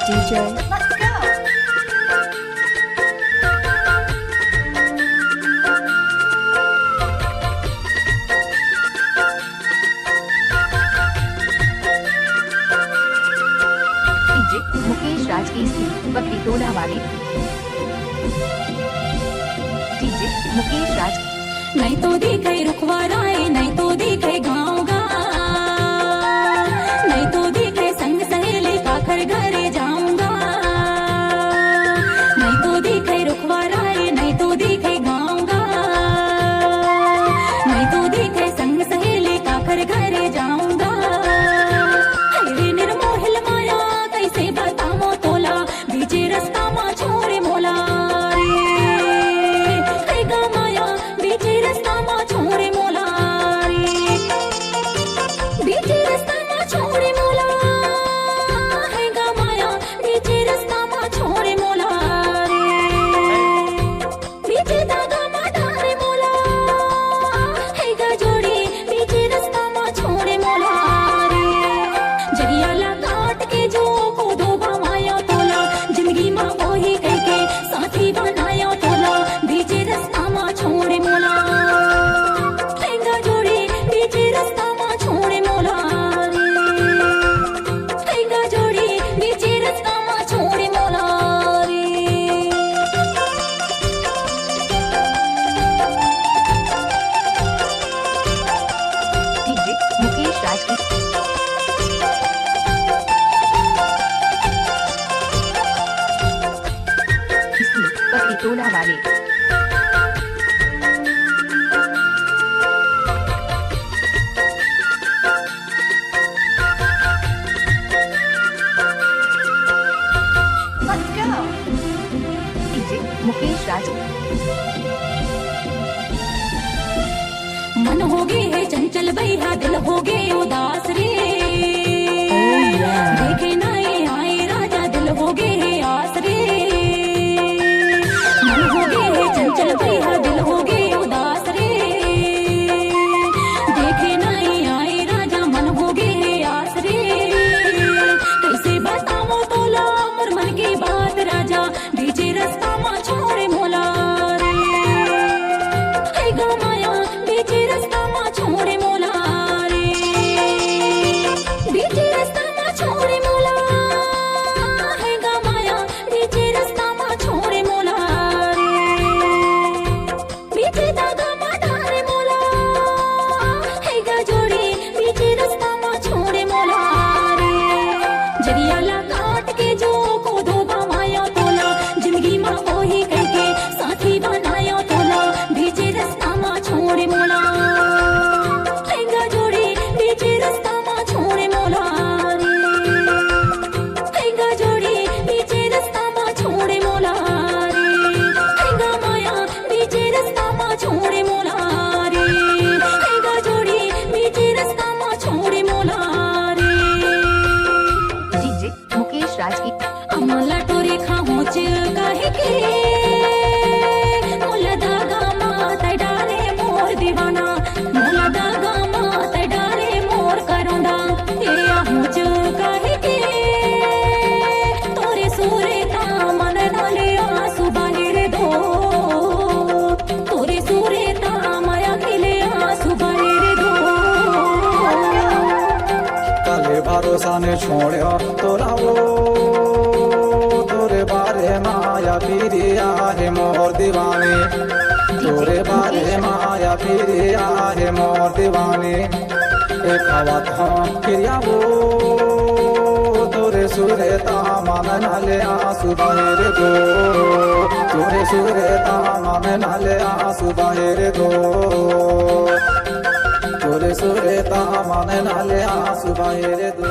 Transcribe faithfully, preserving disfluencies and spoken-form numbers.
DJ। DJ Mukesh राज की सी बकरी टोला वाले। DJ Mukesh राज। नहीं तो दिखे रुखवा राय, नहीं तो दिखे गाँव गाँव, नहीं तो दिखे संग सहेली काखर घरे जाऊंगा। नहीं तो दिखे रुखवा राय, नहीं तो दिखे गाँव गाँव, नहीं तो दिखे संग सहेली काखर घरे जाऊंगा। हाय रे निर्मोहिल माया, कैसे बतावो तोला, बीचे रस्ता मा छोड़े मोला रे। हे गा माया, बीचे रस्ता मा छोड़े मोला रे। बीचे रस्ता मा छोड़े मोला, हे गा माया, बीचे रस्ता मा छोड़े मोला रे। बीचे धागा मा डारे मोला, हे गा जोड़ी, बीचे रस्ता मा छोड़े मोला रे। जरिया ला काट के जो कोदो बवायो तोला, जिंदगी मा ओही कहिके साथी बनायो तोला, बीचे रस्ता मा छोड़े मोला। हे गा जोड़ी, बीचे रस्ता मा छोड़े मोला रे। हे गा जोड़ी, बीचे रस्ता मा छोड़े मोला रे। DJ मुकेश राज की पकड़ी टोला वाले। DJ मुकेश राज। मन होगे हे चंचल भैया, दिल होगे उदास रे। Oh, yeah। देखे नाई आए राजा, दिल होगे हे आस रे। मन होगे हे चंचल भैया, दिल होगे उदास रे। देखे नाई आए राजा, मन होगे हे आस रे। कैसे बतावो तोला मोर मन की बात राजा, बीचे रस्ता मा छोड़े मोला रे। हे गा माया, बीचे रस्ता मा छोड़े मोला रे। बीचे रस्ता मा छोड़े मोला, हे गा माया, बीचे रस्ता मा छोड़े मोला रे। बीचे धागा मा डारे मोला, हे गा जोड़ी, बीचे रस्ता मा छोड़े मोला रे। जरिया ला काट के जो कोदो बवायो तोला, जिंदगी मा ओही कहिके साथी बनायो तोला, बीचे रस्ता मा छोड़े मोला। हे गा जोड़ी, बीचे रस्ता मा छोड़े मोला रे। हे गा जोड़ी, बीचे रस्ता मा छोड़े मोला रे। हे गा माया, बीचे रस्ता मा छोड़े मोला रे। हे गा जोड़ी, बीचे रस्ता मा छोड़े मोला रे। DJ मुकेश राज की। अमला टोरे खाहोच काहे के, मोला धागा मा तै डारे मोर दीवाना, मोला धागा मा तै डारे मोर करोंदा। ए आहोच काहे के, तोरे सुरे ता मन नाले आंसू बाहिर दो, तोरे सुरे ता माया के ले आंसू बाहिर दो। काले भरोसा ने छोड़्यो तोला वो, तोरे बारे माया पिरिया हे मोर दीवानी, तोरे बारे माया पिरिया हे मोर दीवानी। एक हवा था किरिया वो, तोरे सुरे ता मन नाले आंसू बाहिर दो, तोरे सुरे ता मन नाले आंसू बाहिर दो, तोरे सुरे ता मन नाले आंसू बाहिर दो।